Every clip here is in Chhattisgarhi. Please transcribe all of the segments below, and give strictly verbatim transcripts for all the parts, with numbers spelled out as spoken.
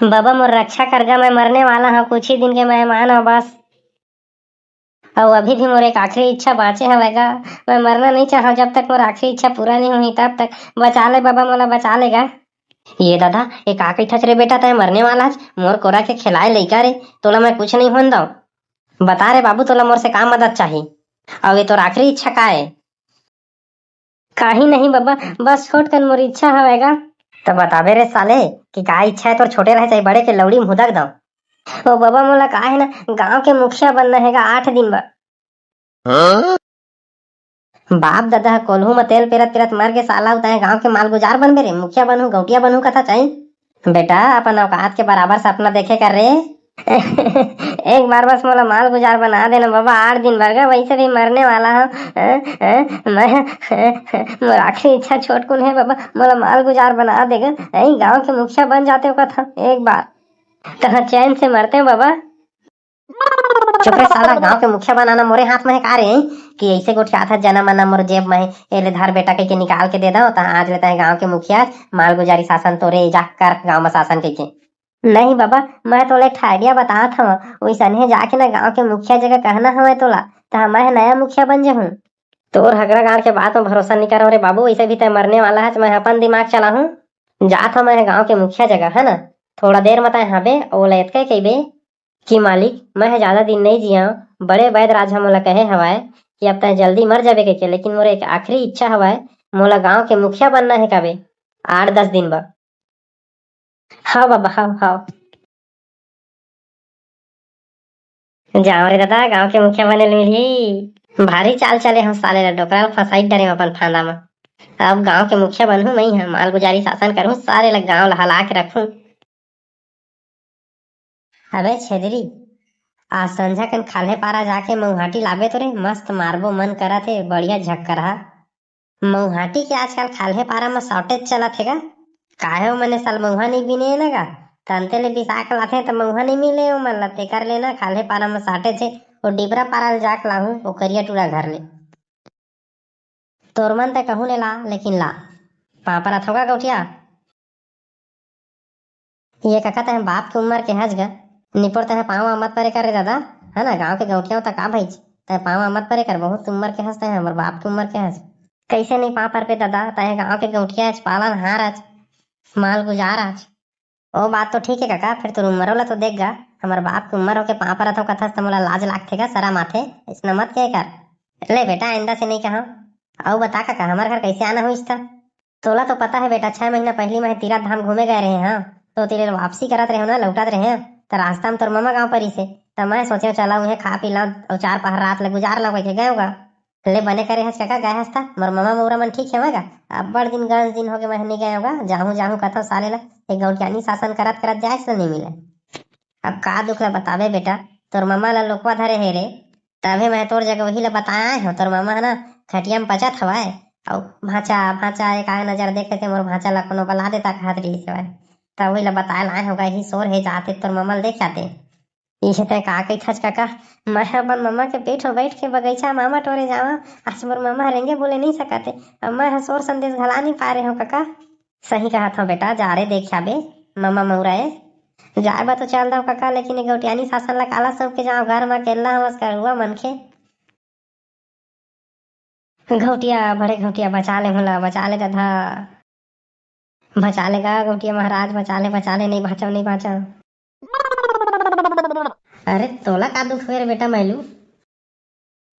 बाबा, मोर रक्षा करजा, मैं मरने वाला हूँ, कुछ ही दिन के मेहमान हूँ बस। अउ अभी भी मोर एक आखिरी इच्छा बाँचे हवय गा। मैं मरना नहीं चाहूँ जब तक मोर आखिरी इच्छा पूरा नहीं होही तब तक। बचा ले बाबा, मोला बचा ले गा। ये ददा, ये का कहिथस रे बेटा, तैं मरने वाला हस? मोर कोरा के खेलाए लइका रे, तोला मैं कुछ नहीं होन दव। बता रे बाबू, तोला मोर से का मदद चाही? अउ ये तोर आखिरी इच्छा का ए? काही नहीं बाबा, बस छोट कन मोर इच्छा हवय गा। त बताबे रे साले कि का इच्छा हे तोर, छोटे रहे चाहे बड़े, के लौड़ी मुदक दव। ओ बाबा, मोला का हे ना, गांव के मुखिया बनना हे गा आठ दिन बर। बाप ददा ह कोल्हू म तेल पेरत पेरत मर गे साला, तैं गांव के मालगुजार बनबे रे, मुखिया बनहूं, गौटिया बनहूं कथा चाही। बेटा, अपन औकात के बराबर सपना देखे कर रे। एक बार बस मोला मालगुजार बना देना बाबा, आठ दिन बर गा, वैसे भी मरने वाला हूँ। हैं? हैं? मैं, मोर आखिरी इच्छा छोटकुन हे बाबा, मोला मालगुजार बना देगा। यही गांव के मुखिया बन जाते हो कथा एक बार, तहाँ चैन से मरते हो बाबा। चुप रे साला, गांव के मुखिया बनाना मोरे हाथ में हे का रे? कि ऐसे गोठियात हस जना मना मोर जेब में हे, ए ले धर बेटा कहिके निकाल के दे दव, तहाँ आज ले तैं गांव के मुखिया, मालगुजारी शासन तोरे, जा कर गांव में शासन कहिके। नहीं बाबा, मैं तोला एक ठा idea बतात हव, वैसने जाके ना गांव के मुखिया जगह कहना हवय तोला, तहाँ मैं नया मुखिया बन जहूं। तोर हगरा गाड़ के बात में भरोसा नहीं करव रे बाबू, वैसे भी तैं मरने वाला हस, मैं अपन दिमाग चलाहूं। जात हव मैं गांव के मुखिया जगह, है ना, थोड़ा देर में तैं हाबे, ओला एतके कहिबे कि मालिक, मैं ह जादा दिन नइ जियंव, बड़े वैद राज ह मोला कहे हवय कि अब तैं जल्दी मर जाबे कहिके, लेकिन मोर एक आखिरी इच्छा हवय, मोला गांव के मुखिया बनना हे काबे, आठ दस दिन बर। हव बाबा, हव, हव। जाओ रे दादा, गांव के मुखिया बने ल मिलही। भारी चाल चले हम साले ला, डोकरा ल फंसाई डरे अपन फांदा म। अब गांव के मुखिया बनहूं मैं ह, मालगुजारी शासन करहूं, सारे ला गांव ला हला के रखहूं। अबे छेदरी, आज संझा कन खाल्हे पारा जाके मऊहाटी लाबे तो रे, मस्त मारबो मन करत हे, बढ़िया झक्करहा। मऊहाटी के आजकल खाल्हे पारा म shortage चलत हे गा। काहे ओ मने साल मऊहा नइ बिने हे ना गा, तंते ले बिसा के लाथे त मऊहा नइ मिले ओ मन ला, तेकर ले ना खाल्हे पारा म shortage हे। ओ डिबरा पारा ले जाके लाहूं, ओ करिया टूरा घर ले। तोर मन ते कहूं ले ला, लेकिन ला। पापा रथों का गौठिया? ये कका, तैं बाप के उम्र के हस गा। निपोर तैं पाँव मत परे कर रे दादा, है ना, गांव के गौठिया त का भइच, तैं पाँव मत परे कर, बहुत उम्र के हस तैं, हमर बाप के उम्र के हस। कैसे नहीं पाँव परबे दादा, तैं गांव के गौठिया हस, पालनहार हस, मालगुजार हस। ओ बात तो ठीक है कका, फिर तोर उम्र ला तो देख गा, हमर बाप के उम्र होके पाँव परत हो कथस त मोला लाज लागथे गा, शरम आथे, अइसना मत कहे कर। ले बेटा, आइंदा से नहीं कहा। अउ बता कका, हमर घर कैसे आना होइस त? तोला तो पता है बेटा, छह महीना पहली मैं तीरथ धाम घूमे गए रहे हंव, तो तेरे वापसी करत रहे ना, लौटत रहे, त रास्ता में तोर ममा गांव परिस हे, त मैं सोचे चला उहें खा पी ला अउ चार पहर रात ले गुजार ला कहिके गए होगा। ले बने करे हस कका, गए हस त मोर ममा मौरा मन ठीक हेवय गा? अब्बड़ दिन गंज दिन होगे मैं नहीं गए होगा, जाहूं जाहूं कथो साले ला, एक गौटियानी शासन करत करत जाए से नहीं मिले। अब का दुख ला बताबे बेटा, तोर ममा ला लोकवा धरे हे रे, तभे मैं तोर जगह वही ला बताए आए हंव। तोर ममा ह ना खटिया म पचत हवय, अउ भांचा, भांचा एक आग नजर देख लेते, मोर भांचा ला कोनो बला देता कहत रिहिस हवय। त वही ला बताए ला आए हंव गा, ही सोर हे जाते तोर ममा ला देख आते। इसे तैं का कहिथस कका, मैं ह अपन ममा के पीठ म बइठ के बगइचा म आमा टोरे जावं, आज मोर ममा ह रेंगे बोले नइ सकत हे, अब मैं ह सोर संदेश घला नइ पारे हंव कका। सही कहत हंव बेटा, जा रे देख आबे, ममा मउरा ए। जाए बर तो चल दव कका, लेकिन ए गौटियानी शासन ला काला सौंप के जावं, घर म अकेल्ला हवस करुआ मनखे। गौटिया, बड़े गौटिया, बचा ले मोला, बचा ले ददा। बचा ले गा गौटिया महाराज, बचा ले, बचा ले, नइ बांचव, नइ बांचव। अरे तोला का दुख होय रे बेटा मैलू?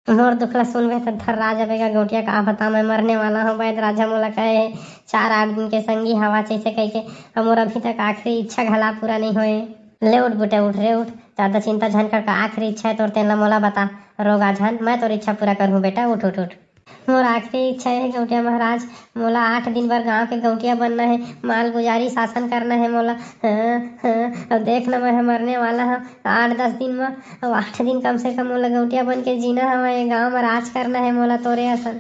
मोर दुख ला सुनबे त थर्रा जाबे गा गौटिया, का बता मैं मरने वाला हंव, वैद राजा मोला कहे हे, चार आठ दिन के संगी हवा जैसे कहिके, अब मोर अभी तक आखिरी इच्छा घला पूरा नइ होए। ले उठ बेटा, उठ रे उठ, जादा चिंता झन कर, का आखिरी इच्छा हे तोर तेन ला मोला बता, रोगा झन, मैं तोर इच्छा पूरा करहूं बेटा, उठ उठ उठ। मोर आखिरी इच्छा हे गौटिया महाराज, मोला आठ दिन बर गांव के गौटिया बनना हे, मालगुजारी शासन करना हे मोला। हाँ, हाँ, अब देख ना, मैं ह मरने वाला हंव आठ दस दिन म, अब आठ दिन कम से कम मोला गौटिया बन के जीना हवय, ये गांव म राज करना हे मोला तोरे असन।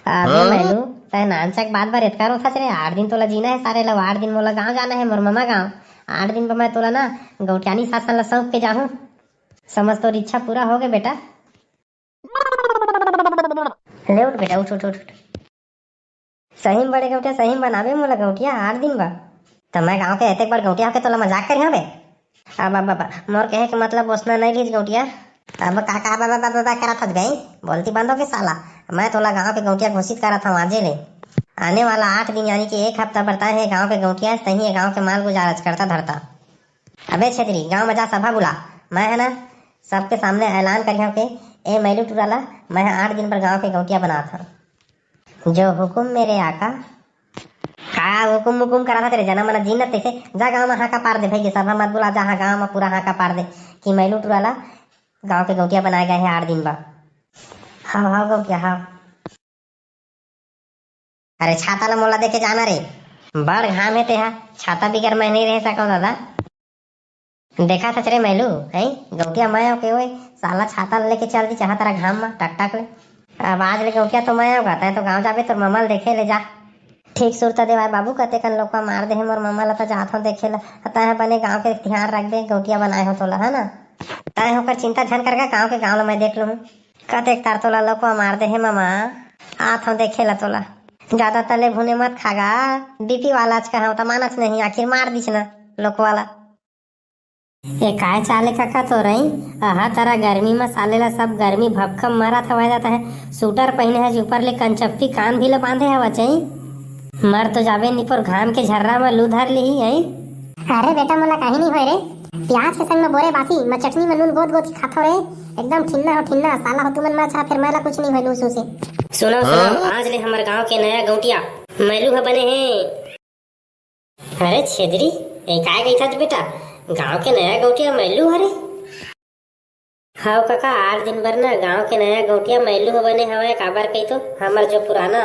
अबे हाँ? मैनू, तैं नानचक बात बर एतका रोथस रे? आठ दिन तोला जीना हे सारे ला, आठ दिन मोला गांव जाना हे, मोर ममा गांव। आठ दिन बर मैं तोला ना गौटियानी शासन ला सौंप के जाहूं। समझ, तोर इच्छा पूरा हो गे बेटा। ले उठ बेटा, उठ, उठ, उठ, उठ। सही म बड़े गौटिया, सही म बनाबे मोला गौटिया आठ दिन बर। त मैं गांव के एतेक बड़ गौंटिया होके तोला मजाक करिहां बे? अब, अब, अब, मोर कहे के मतलब ओसना नहीं रहिस गौंटिया। अब का, का, बा, बा, बा, बा, बा करत हस बे? बोलती बंद हो के साला। मैं तोला गांव के गौंटिया घोषित करत हंव आजे ले। आने वाला आठ दिन यानी कि एक हफ्ता बर तैं हे गांव के गौंटिया, तहीं ये गांव के माल गुजारच करता धरता। अबे छेदरी, गांव में जा सभा बुला। मैं है ना सबके सामने ऐलान करिहां के ए मैलू टूरा ला मैं ह आठ दिन बर गांव के गौंटिया बनात हंव। जो हुकुम मेरे आका। का हुकुम मुकुम करत हस रे जना मना जीन तैसे? जा गांव में हाका पार दे भाई, ये सभा मत बुला, जा हाँ गांव में पूरा हाका पार दे कि मैलू टूरा ला गांव के गौंटिया बनाए गए हे आठ दिन बर। हाव, हाव गौंटिया, हाव। अरे छाता ला मोला देके जाना रे। बड़ घाम हे तेहा, छाता बिगर मैं नहीं रह सकंव दादा। देखा सच रे मैलू, हैं? गौंटिया मैं आंव के ओए, साला छाता ला लेके चल दी चाहत रहा घाम में, टकटक ले। अब आज ले गौंटिया तो मैं आंव गा, तैं तो गांव जाबे तोर ममा ला देखे ले जा। ठीक सुरता देवाय बाबू, कतेकन लोकवा मार दे हे मोर ममा ला, त जात हंव देखे ला। तैं ह बने गांव के धियान रखबे, गौंटिया बनाए हंव तोला, है ना? तैं ओकर चिंता झन कर गा, गांव के गांव ला मैं देख लूहूं। कतेक तार तोला लोकवा मार दे हे ममा, आत हंव देखे ला तोला। जादा तले भुने मत खा गा, बीपी वाला च कहंव त मानच नहीं, आखिर मार दिस ना लोकवा ला। ए काय चाले कका तो रही, अहा तरा गर्मी म साले ला सब गर्मी भपकम मरत हवय जाता है। सूटर पहिने हस ऊपर ले कंचप्पी कान भी ल बांधे हवच। मर तो जाबे निपोर घाम के झर्रा म लू धर लिही है। अरे बेटा मोला काही नहीं होय रे, प्याज के संग म बोरे बासी म चटनी म नून गोद गोद के खाथो रे, एकदम ठिन्ना हो ठिन्ना। साला हो तुमन म अच्छा, फिर मैं ला कुछ नहीं होय लू सू से। सुनो सुनो, आज ले हमर गांव के नया गौंटिया मैलू ह बने हे। अरे छेदरी, ए काय कहिथस बेटा, गांव के नया गौंटिया मैलू हरे? हव कका, आठ दिन बर ना गांव के नया गौंटिया मैलू ह बने हवय। काबर कही तो हमर जो पुराना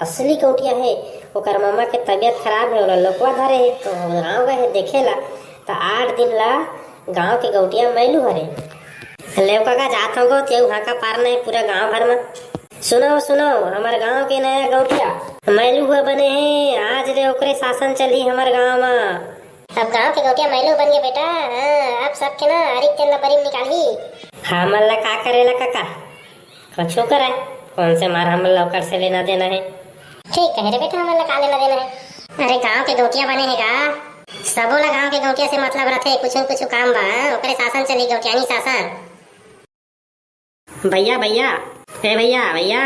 असली गौंटिया हे, ओकर ममा के तबीयत खराब हे, ओला लोकवा धरे हे, तो गांव गए हे देखे ला, त आठ दिन ला गांव के गौंटिया मैलू हरे। लेव कका, जात हंव गो, तेऊ हाका पारना हे पूरा गांव भर म। सुनव, सुनव, हमर गांव के नया गौंटिया मैलू ह बने हे, आज ले ओकरे शासन चलही हमर गांव म। अब गांव के गौंटिया मैलू बन गे बेटा, हाँ, अब सबके ना आरिक तेल ला बरी म निकालही। हमन ला का करे ला कका? कछु करे, कौन से मार हमन ला ओकर से लेना देना हे। ठीक कहे रे बेटा, हमन ला का लेना देना हे? अरे गांव के गौंटिया बने हे गा, सबो ला गांव के गौंटिया से मतलब रथे, कुछु न कुछु काम बा, हाँ, ओकरे शासन चलही, गौंटियानी शासन। भैया, भैया, ए भैया, भैया।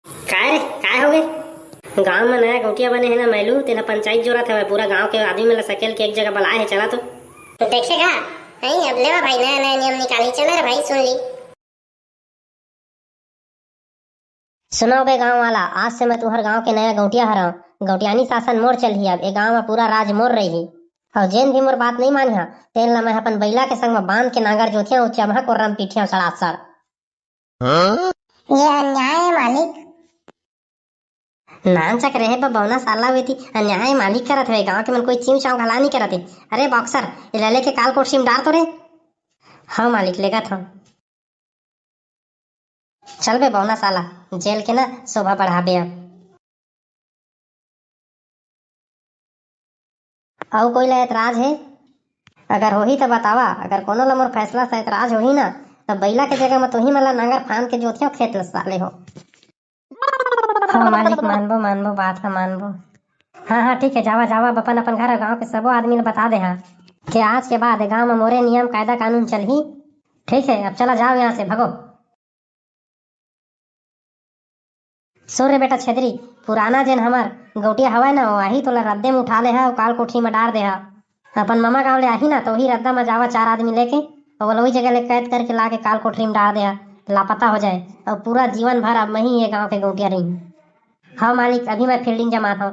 काय रे, काय हो गे? गांव में नया गौंटिया बने हे ना मैलू, तेला पंचायत जोरत हवय, पूरा गांव के आदमी मन ला सकेल के एक जगह बलाए हे, चला तो। देखे गा, नहीं, अब लेवा भाई, नया नया नियम निकाली, चला रे भाई, सुन ली। सुनो बे गांव वाला, आज से मैं तुहर गांव के नया गौंटिया हरव। गौंटियानी शासन मोर चलही अब, ए गांव म पूरा राज मोर रही। अउ जेन भी मोर बात नहीं मानिहा, तेन ला मैं अपन बइला के संग म बांध के नांगर जोतिया अउ चमहा कोर्रा म पीटिया सड़ासड़। ये अन्याय हे मालिक। नानचक रहे बा बौना साला वेती अन्याय मालिक करत हवे, गांव के मन कोई चिंव चांव घला नहीं करत हे। अरे बॉक्सर, ये लले के काल कोठरी म डार तो रे। हाँ मालिक, लेगत हूँ। चल बे बौना साला, जेल के ना शोभा बढ़ाबे अब। अउ कोई ला एतराज हे? अगर होही त बतावा, अगर कोनो ला मोर फैसला से एतराज होही ना, त बइला के जगह म तुही मन ला नांगर फांद के जोतिया खेत ल साले हो। हाँ मालिक, मानबो, मानबो, बात ला मानबो। हाँ, हाँ, ठीक हे, जावा, जावा, अब अपन, अपन घर अउ गांव के सबो आदमी ला बता दे हा कि आज के बाद ए गांव म मोरे नियम, कायदा, कानून चलही। ठीक हे, अब चला जाव यहाँ से, भगो। सुन रे बेटा छेदरी, पुराना जेन हमर गौटिया हवय ना, वो आही तोला रद्दे म उठा ले हा अउ काल कोठरी म डार दे हा। अपन ममा गांव ले आही ना, तो वही रद्दा म जावा चार आदमी लेके, अउ ओला वही जगह ले कैद करके ला के काल कोठरी म डार दे हा, लापता हो जाए, अउ पूरा जीवन भर अब मही ये गांव के गौटिया रही। हाँ मालिक, अभी मैं फील्डिंग जमात हूँ।